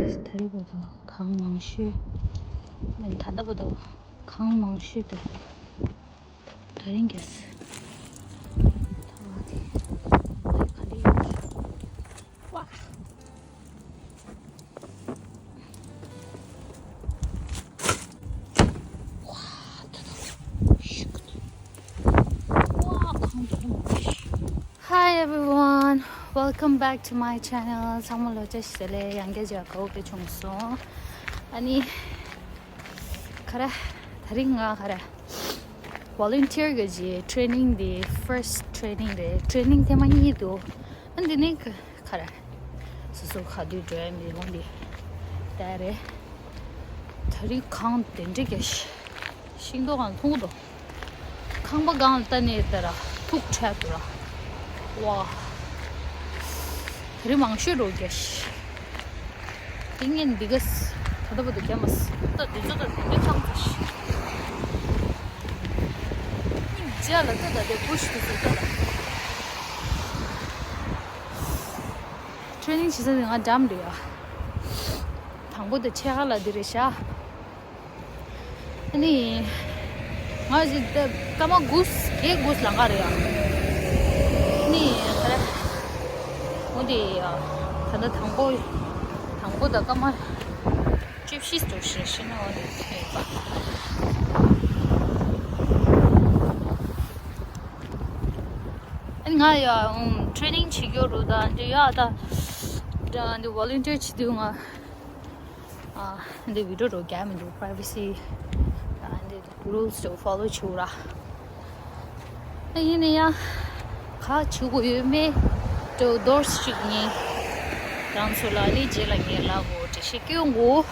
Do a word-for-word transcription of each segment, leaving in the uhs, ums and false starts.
ད་རེས་བར་དུ་གངས་མང་ཤོས། མིན་ད་ལྟ་བར་དུ་གངས་མང་ཤོས་དེ་ད་རིང་གས། ད་བ་དེ་ཨའི་ག་འདྲ་ཡོད་རེད། ཝ། ཝ། ད་ད་ཤུགས་ཀྱིས། ཝ། གངས་དེ་འདྲ་མང་ཤོས། Hi everyone, welcome back to my channel. ཚང་མ་ལོ་བཅུ་ཞིག་ལས་ཡང་བསྐྱར་ཅིག་གའོ་ཀེ་བྱུང་སོང་། ཨ་ནི་ག་རེ། ད་རིང་ང་ག་རེ། volunteer གི་ཇི་training དེ་first training རེད། training ཐེངས་མ་གཉིས་འདུག་ཨ་འདི་ནི་ག་རེ། སོ་སོ་ག་དུས་འགྲོ་ཡ་མི་ཡོང་དེ་ད་རེད། ད་རིང་གངས་དེ་འདྲ་གས། ཤིང་ཏོག་གང་མཐོང་གི་འདུག་ཁང་པ་སྒང་ལ་ལྟ་ནས་ལྟ་ར་ཐུག་འཕྲད་འདུག་ར། ཝ། དེ་རིང་མང་ཤོས་འགྲོ་རྒྱ་ཤི། ཏིང་ངན་འདི་ག་སི་ད་ལྟ་བར་དུ་རྒྱ་མ་སི་ད་འདི་ཚོ་ད་དེ་འདྲའི་ཁང་ཚ་ཤི། སྙིང་རྗེ་ལ་ལྟ་ད་དེ་བུ་ཤི་དུ་སུ་ལྟ་ད། training བྱེད་ས་དེ་ང་འགྲམ་འདུག་ཡ། དང་པོ་དེ་ཆེ་ཁ་ལ་འདི་རེད་ཤག་ཨ་ནི། ང་ཞིག་ད་སྐར་མ་དགུ་བརྒྱད་དགུ་ལང་ག་རེད་ཡ། ཨ་ནི་ག་རེ། འོ་དེ་ཡ། ད་ལྟ་དང་པོ། དང་པོ་ད་སྐར་མ་བཅུ་བཞི་ཙམ་ཞིག་ཤི་ན་འོ་དེ་ཐོན་པ། ཨ་ནི་ང་ཡ་ཨུམ་training བྱེད་རྒྱུ་རུ་ད་འདི་ཡ་ད་འདི་volunteer བྱེད་དུས་ང་ཨ་འདི་video རུ་རྒྱག་མི་འདུག privacy ཨ་འདི་rules དུ་follow བྱེད་ར། ཨ་ཡིན་ན་ཡང་ག་བྱེད་དགོས་ཡོད་མེད་དུ་doors ཞིག་ཉན། རང་ཚོ་ལ་ལས་རྗེས་ལ་ངས་ལབ་དགོས་དྲི་ཤེས་སྐྱོན་དགོས།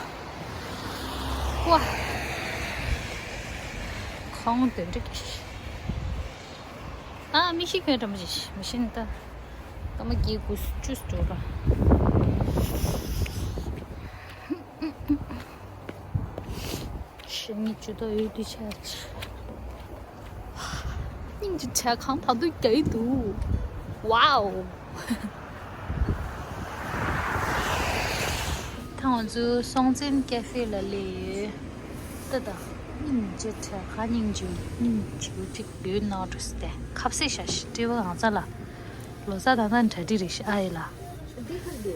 ཝ། གང་དེ་འདྲ་གི། ཨ་མི་ཤི་ཁོན་འདྲ་མོ་ཞིག་མི་ཤི་ནི་ད། སྐར་མ་བརྒྱད་དགུ་བཅུ་འགྲོ་ར། ཤི་ནི་བཅུ་ད་ཡོད་དུས་ཆ་ཆ། སྙིང་རྗེ་བྱས་གང་ད་དུང་རྒྱ་ཡི་འདུག་ཝའོ། ད་ང་ཚོ་སྲོང་བཙན་ཀེ་ཧྥེ་ལ་སླེབས་ཡོད། ད་ད། སྙིང་རྗེ་བྱས་ག་སྙིང་རྗེ་སྙིང་རྗེ་ཅིག་ཡོད་ན་འགྲོ་སྟེ་ཁ་ཟས་ཤ་ཤི་སྤྲེལ་བ་ང་ཚ་ལ། ལོ་ཙཱ་ད་ད་གྲ་སྒྲིག་རེད་ཤི་ཨ་ཡེ་ལ། ཨ་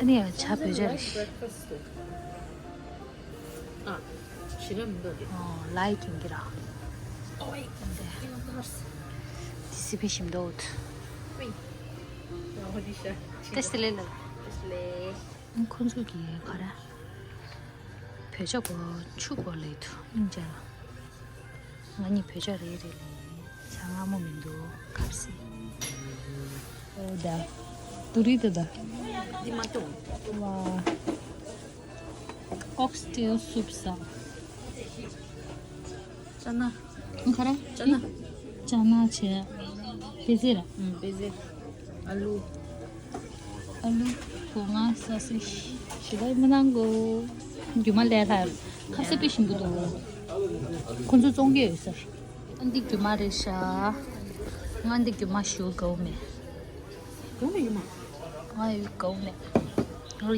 ནི་ཡང་ཇ་བོད་ཇ་རེད་ཤི། ཨ། ཞི་ར་མི་འདུག་དེ། ཨོ་ལའི་ཀིང་གི་ར། ཨོའི། ཏི་སི་པི་ཞིམ་འདུག་ཨོའི། ཨོ་དི་ཤ། ཏེ་སི་ལེ་ལ། ཏེ་སི་ལེ། ཁོང་ཚོ་གི་ག་ར། བོད་ཇ་གོ་ཆུ་གོ་ལེ་ཐུ་ཨིན་ཇ་ལ། ང་གཉིས་བོད་ཇ་རེ་རེ་ལེ། ཇ་མངར་མོ་མི་འདུག་གབ་སི། ཨོ་ད། དུ་རི་ད་ད། འདི་མ་གཏོང་། ཝ། oxtail soup ཟ། ཅ་ན། ག་རེ། ཅ་ན། ཅ་ན་བྱས། པེ་ཟེ་ར། ཨུམ། པེ་ཟེ། ཨ་ལུ། ཨ་ལུ། སྒོ་ང་ས་སི། ཞི་བའི་མི་ནང་གོ། རྒྱུ་མ་ལས་ལྷ། ཁ་སེ་པི་ཞིམ་པོ་འདུག་ཁོ་ཚོ་བཙོང་གི་ཡོད་ས། ཨ་འདི་རྒྱུ་མ་རེད་ཤག་ང་འདི་རྒྱུ་མ་ཞུ་དགའ་བོ་མེད། དགའ་བོ་མེད་རྒྱུ་མ། ང་ཡོད་དགའ་བོ་མེད། ཨོ།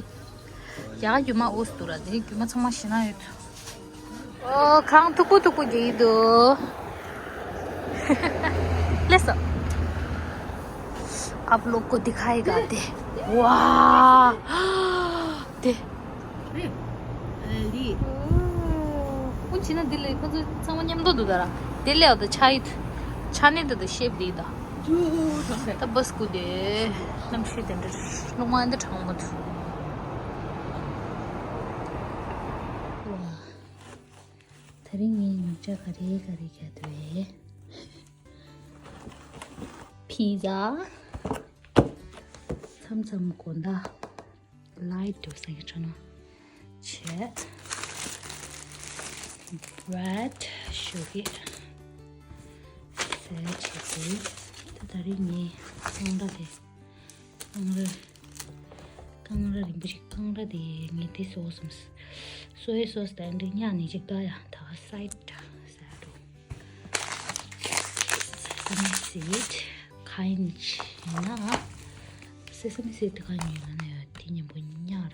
ཡ་རྒྱུ་མ་འོ་སུ་ར་དེ་རྒྱུ་མ་ཚང་མ་ཤི་ན་ཡོད། ཨོ་གངས་མཐུག་པོ་མཐུག་པོ་རྒྱག་གི་འདུག་ལེ་སོ། आप लोग को दिखाएगा दे। ཝ། དེ། རེད། ཨ་ལི། ཨུ་ཅི་ན་དེ་ལས་ཁོ་ཚོ་ཚང་མ་མཉམ་དུ་འདུག་ད་ར། དེ་ལས་ཨ་ད་ཆ་ཡི་ཆ་ནི་ད་ད་ཤེབ་དེ་ད། ད་བས་ཀུ་དེ། གནམ་གཤིས་དེ་འདྲ་རླུང་མ་འདི་གྲང་མོ་འདུག་ད་རིང་ངས་ཉོ་ཆ་ག་རེ་ག་རེ་རྒྱག་འདུག་བས། ཕི་ཛ། མཚམས་མཚམས་དགོང་དག་ལའེ་ཊི་འདུག་ས་གི་ཁྲོད་ན། བྱས། བྷི་རེ་ཌི་ཞུ་གི་ཟས་བྱས་ཏེ། ད་ད་རིང་ངས་གང་འདྲ་དེ། གང་ར། གང་ར་རིན་པོ་ཆེ་གང་ར་དེ་ངས་དེ་སོ་སོམ། སོ་ཡི་སོ་སི་དང་འདྲ་ཉག་ནས་ཅིག་ད་ཡ་ད་ག་སའི་ཌི་ཟ་འགྲོ། སེ་སེ་མི་སིཌ་ཁ་ཡིན་ཆེ་ན། སེ་སེ་མི་སིཌ་ག་ཉོས་ན་ནས་དེ་མཉམ་པོ་ཉག་ར།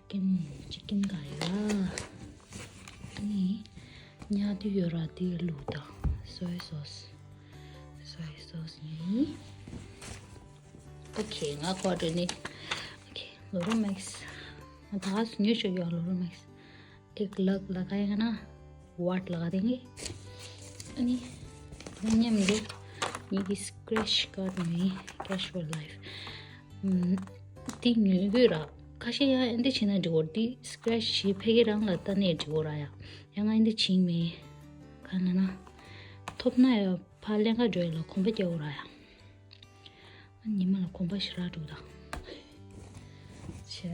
ཀིན་ཅི་ཀིན་ག་ཡོད་ར། ཨ་ནི་ཉག་དུ་ཡོད་ར་དེ་ལུག་དང་སོའི་སོ་སི། སོའི་སོ་སི་ཡིན། ཨོ་ཁེ་ང་ཀོ་ཌོ་ནི། ཨོ་ཁེ་ལོ་རོ་མེག་སི། ང་ད་ག་སུ་ཉོས་ཤོག་ཡོད་ལོ་རོ་མེག་སི། ཨེག་ལག་ལ་ག་ཡ་ན། ཝར་ལ་ག་དེ་ངེ། ཨ་ནི། ང་མཉམ་དུ། ངེད་ཀྱི་སི་ཀྲེ་ཆི་ཀར་ཌི་ནི་ཀེ་ཤི་ཕོར་ལའིཕ། ཨམ། དེ་ཉོས་དགོས་ར། ཁ་ཤས་ཡང་ཨེ་འདི་བྱེད་ན་འགྲིག་གོ། འདི་སི་ཀྲེ་ཆི་བྱེད་ཕ་གི་རང་ལ་ལྟ་ནས་འགྲིག་གོ་ར་ཡ། ཡང་ང་ཨེ་འདི་བྱིང་མེད། ག་ན་ན། ཐོབ་ན་ཡ་ཕ་ལེན་ག་འགྲོ་ཡ་ལ་གོམ་པ་རྒྱག་གོ་ར་ཡ། ཉི་མ་ལ་གོམ་པ་ཞེ་དྲག་འགྲོ་དང་། ཆེ།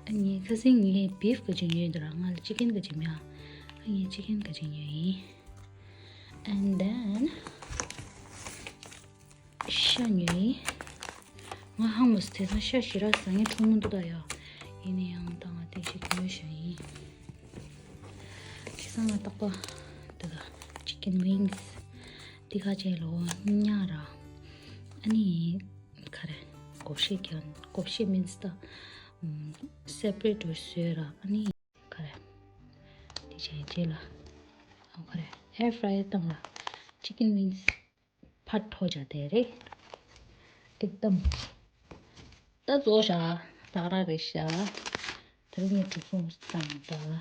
ཨ་ངའི་ཁ་སང་ངས་བིཕ་ག་ཅིག་ཉོས་འདུག་ར། ང་ལ་ཅི་ཀན་ག་ཅིག་མེད། ཨ་ངས་ཅི་ཀན་ག་ཅིག་ཉོས་ཡིན། And then ཤ་ཉོས་ཡིན། ང་ཧང་མོ་སི་དེ་སང་ཤ་ཞེ་དྲག་ཟ་ངེ་འཁྲུངས་མི་འདུག་ད་ཡ། ཡིན་ན་ཡང་ད་ང་དེ་ཅིག་ཉོས་ཤ་ཡིན། ཁ་སང་ང་རྟག་པ་འདི་ག་ཅི་ཀན་ཝིང་སི། འདི་ག་ཅེ་ལོ་ཉ་ར། ཨ་ནི། ག་རེ། སྒོ་ཕྱེ་གྱོན། སྒོ་ཕྱེ་མིན་སི་ད། སེ་པ་རེ་ཊི་བཟོས་ར། ཨ་ནི། ག་རེ། དེ་བྱས་རྗེས་ལ། ཨ་ག་རེ། ཨེར་ཕ་ར་ཡར་བཏང་ར། ཅི་ཀན་ཝིང་སི་ཕར་འཐོར་བྱ་དེ་རེད། ཨེག་དམ། ད་བཟོ་བྱ། ད་ར་རེད་བྱ། ད་རིང་ངས་དྲུག་སོང་བཏང་ད།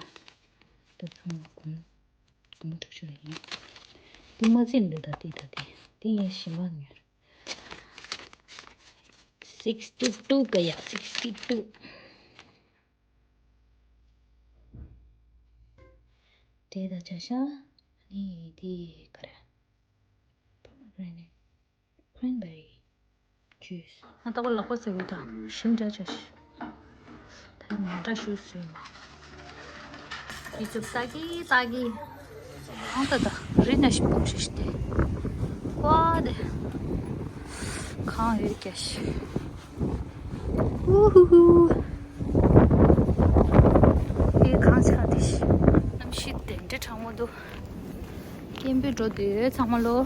ད་ཚང་མ་གོང་། གོང་དྲུག་ཅུ་རེད་ཡིན། དེ་མ་ཟིན་འདི་ད་དེ་ད་དེ། དེ་ངས་ཞིམ་པ་ཉོས། sixty two ག་ཡ། sixty two། དེ་ད་ཆ་ཤ། ནི་དེ་ག་རེ། pomegranate cranberry juice། ང་ཏག་པ་ལག་པ་ཟ་གི་དང་ཞིམ་འདྲ་ཆ་ཤ། ད་ང་འདྲ་ཞུ་སུ་ཡིན་མ། ཡི་ཚུབ་ཏག་གི་ཏག་གི། ཨང་ཏ་ཏ་རི་ན་ཞིམ་པོ་ཞིག་སྟེ། ཀ་དེ། གང་ཡོད་ཀྱ་ཤི། ཧུ་ཧུ་ཧུ། ཨེ་གང་ཆགས་དེ་ཤི། གནམ་གཤིས་དེ་འདྲ་གྲང་མོ་འདུག་སྐད་འབོད་འགྲོ་འདོད་ཚང་མ་ལོ།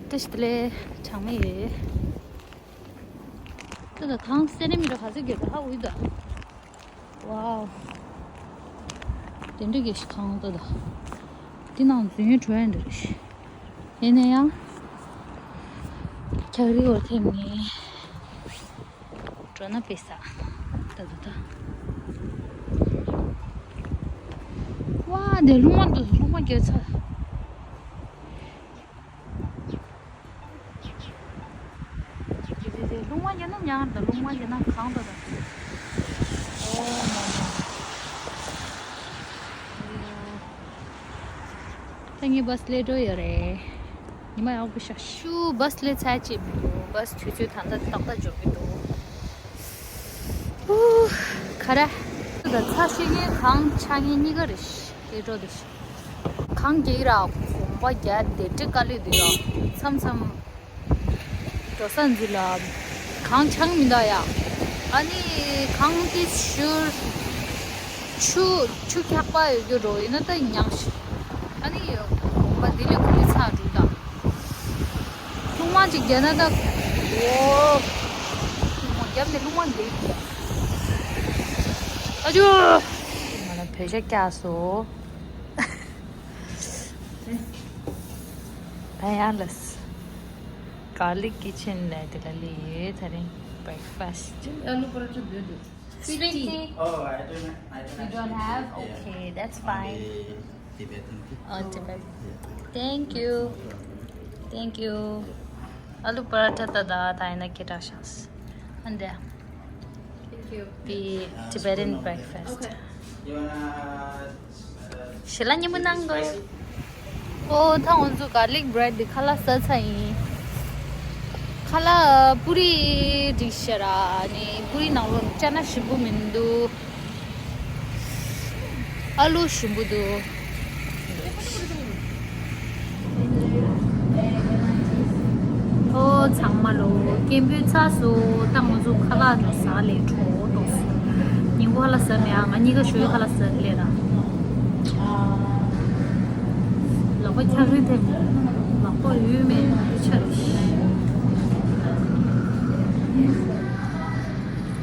ཏེ་ཤི་ཏེ་ལེ་གྲང་མོ་ཡོད། ཏེ་ད་གང་སེ་རེ་མི་ར་ག་ཚོད་གྱེར་ད་ཧ་འུ་ད། ཝའོ། དེ་འདྲ་གི་ཤི་ཁང་ད་ད། དེ་ནང་འཛུལ་ཡོང་བྲོ་ཡ་འདྲ་རེད་ཤི། ཡིན་ན་ཡང་། འཁྱག་རི་བར་ཐེབས་ནས། འགྲོ་ན་དཔེ་ས། ད་ད་ད། ཝ་དེ་རླུང་མ་འདུག་རླུང་མ་རྒྱག་ཚར། དེ་དེ་དེ་རླུང་མ་རྒྱག་ན་ཉག་ད་རླུང་མ་རྒྱག་ན་གང་ད་ད། ཨོ་མ་མ། ད་ངས་བྷ་སི་སླེབས་འགྲོ་ཡོད་རེད། ཉི་མ་ཡག་པོ་ཤར་ཤུ། བྷ་སི་སླེབས་ཚར་ཅིག་མི་འདུག་བྷ་སི་དུས་ཚོད་ད་ལྟ་ཏག་ཏག་འབྱོར་གྱི་འདུག་ཨུ། ག་རེ། ད་ཚ་ཤུ་ངའི་གངས་ཆགས་ངའི་གཉིས་ཀ་རེད་ཤི། དེ་འགྲོ་དེ་ཤི། གངས་རྒྱག་གི་ར་གོམ་པ་རྒྱག་དེ་འདྲ་དཀའ་ལས་འདུག་ཡ། མཚམས་མཚམས། འགྲོ་ས་འཛུལ་ལ། གངས་ཆགས་མི་འདུག་ཡ། ཨ་ནི་གངས་དེ་ཤུར། ཆུ་ཆུ་འཁྱག་པ་ཡོད་རྒྱུ་འགྲོ་ཡིན་ན་ད་ཉག་ཤི། ཨ་ནི་གོམ་པ་འདི་ལས་ཁུ་ལི་ཚ་འགྲོ་ད། རླུང་མ་ཅིག་རྒྱག་ན་ད། འོ། རླུང་མ་རྒྱབ་ནས་རླུང་མ་འདི། ཨ་ཅོ། ང་ལ་བོད་ཤ་བཀྱགས་སོ། ད་ཡང་ལས། Garlic Kitchen ལས་དེ་ལ་ལས་ཡོད་ད་རིང་breakfast. ཨ་ལུ་པ་ར་ཅོ་བོད་དུ། Sweet tea. Oh, I don't, I don't You don't have? Yeah. Okay, that's fine. Only Tibetan tea. Oh, Tibet. Yeah. Thank you. Thank you. Aloo paratha ད་ད་ད་ཡིན་ན་ཁྱེད་དྲག་ཤག And there. Thank you. The Tibetan breakfast. Okay. You wanna ཞི་ལ་ཉིན་མོ་གནང་དགོས། ཨོ་ད་ང་ཚོ་garlic bread འདི་ཁ་ལག་ཟ་ཚར་ཡིན། ཁ་ལག་པུ་རི་སྒྲིག་ཤག་ར་ནི་པུ་རི་ནང་ལོགས་ཅ་ན་ཞིམ་པོ་མི་འདུག་ཨ་ལུ་ཞིམ་པོ་འདུག་ཨོ་ཚང་མ་ལོ་སྐད་འབོད་ཚར་སོང་། ད་ང་ཚོ་ཁ་ལག་ནི་ཟ་ལས་འགྲོ་འགྲོ་སོང་། ཉིན་གུང་ཁ་ལག་ཟ་མེད་ཨ། ང་གཉིས་ཀ་ཞོའི་ཁ་ལག་ཟ་ལས་ལ། ལག་པ་འཁྱག་རིལ་ཐེབས། ལག་པ་འོད་མེད་ཆ་རེད།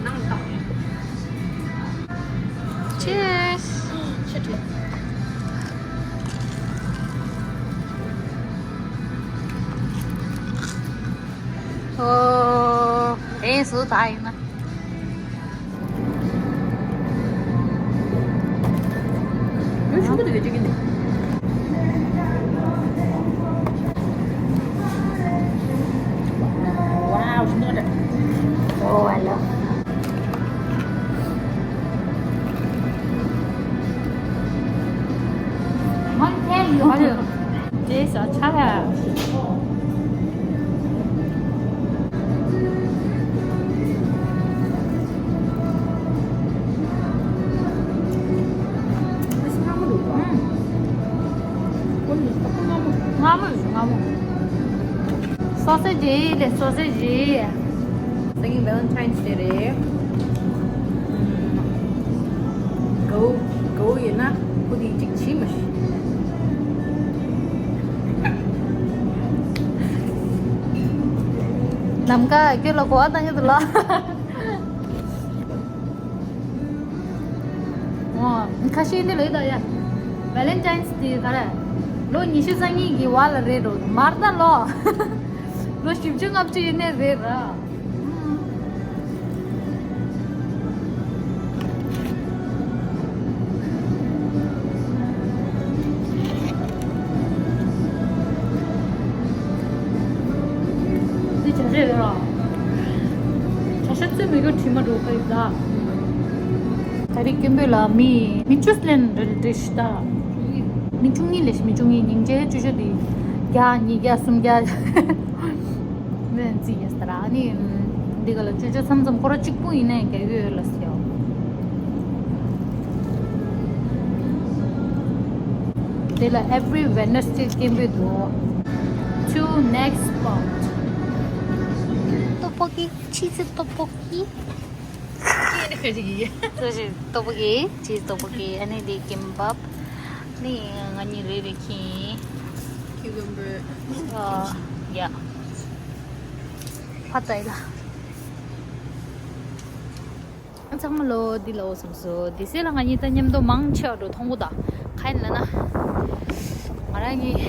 ནང་ལྟ། ཨོ། དེ་སུ་ད་ཡིན་ན། སོ་སེ་ཇི་ལས་སོ་སེ་ཇི། སང་ཉིན་Valentine's Day རེད། ཨུམ། གའུ་གའུ་ཡིན་ན་ཁོ་དེ་གཅིག་བྱིས་མ་ཤི། ནམ་མཁའ་ཁྱོད་ལ་གོ་བ་བཏང་གི་འདུག་ལ། ཁ་ཤས་འདི་ལོས་ད་ཡ། Valentine's Day ག་རེ། ལོ་ཉི་ཤུ་རྩ་གཉིས་ཀྱི་བར་ལ་རེད་འགྲོ་མར་ད་ལོ། ལོ་བཞི་བཅུ་ལྔ་བཅུ་ཡིན་ནའི་རེད་ར། འདི་བྱ་བྱེད་རེད་ར། བྱ་ཤ་བཙོས་མི་དགོས་དྲི་མ་འགྲོ་གི་ཡོད་ལ། ད་རེས་སྐྱེན་པོ་ལ་མི་མི་བཅུ་ལེན་རེད་རེད་ཤི་ད། མི་བཅུ་གཉིས་ལས་ཤི་མི་བཅུ་གཉིས་སྙིང་རྗེ་ཅོ་ཅོ་དེ། བརྒྱ་ཉིས་བརྒྱ་སུམ་བརྒྱ། མེད་རྩིས་ཡས་ད་ར་ཨ་ནི། འདི་ག་ལ་ཅོ་ཅོ་མཚམས་མཚམས་ཁོ་ར་གཅིག་པུ་ཡིན་ནའི་རྒྱག་གི་ཡོད་ལ་ཟེར། དེ་ལ་every Wednesday སྐྱེན་པོ་འདུག Two next spot. ཏོ་པོ་ཀི། ཆི་ཟི་ཏོ་པོ་ཀི། ཁྱེད་ནི་ཁ་ཅིག་ཡིན། ཁ་ཅིག་ཏོ་པོ་ཀི། ཆི་ཟི་ཏོ་པོ་ཀི། ཨ་ནི་འདི་ཀིམ་བབ། ནི་ང་གཉིས་རེ་རེ་ཁྱིན། Cucumber. ཨ། ཡ། ཕ་ཏའི་ལ། ཚང་མ་ལོ་འདི་ལ་འོ་སོང་སོ། འདི་སེ་ལ་ང་གཉིས་ད་མཉམ་དུ་མང་ཆེ་བ་འགྲོ་མཐོང་གོ་ད། ག་ཡིན་ལ་ན། ང་རང་གཉིས།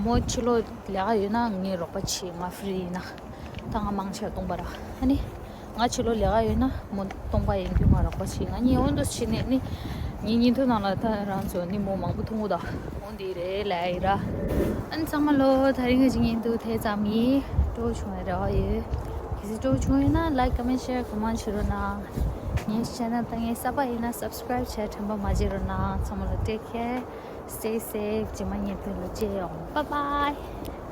མོ་ཕྱི་ལོགས་ལས་ཀ་ཡོད་ན་ངས་རོགས་པ་བྱེད་ང་free ཡིན་ན། ད་ང་མང་ཆེ་བ་སྟོང་པ་ར། ཨ་ནི། ང་ཕྱི་ལོགས་ལས་ཀ་ཡོད་ན་མོ་སྟོང་པ་ཡིན་རྒྱུ་ང་རོགས་པ་བྱེད། ང་གཉིས་འོན་ཏོ་བྱེད་ནས་ནི། ངའི་ཉིན་ཐོ་ནང་ལ་ད་རང་ཚོ་ནི་མོ་མང་པོ་མཐོང་གོ་ད། འོ་འདི་རེད་ལབ་ཡིན་ར། ཨ་ནི་ཚང་མ་ལོ་ད་རིང་གི་ཉིན་དུ་དེ་ཙམ་ཡིན། སྤྲོ་བྱུང་བའི་རེ་བ་ཡོད། གལ་སྲིད་སྤྲོ་བྱུང་ཡོད་ན་like, comment, share གང་མང་བྱེད་རོགས་གནང་། ངའི་channel ལྟ་མཁན་གསར་པ་ཡིན་ན་subscribe བྱས་དྲན་པ་མ་བརྗེད་རོགས་གནང་། ཚང་མ་ལ་take care, stay safe. རྗེས་མ་ཉིན་ཐོ་ལ་མཇལ་ཡོང་། Bye bye.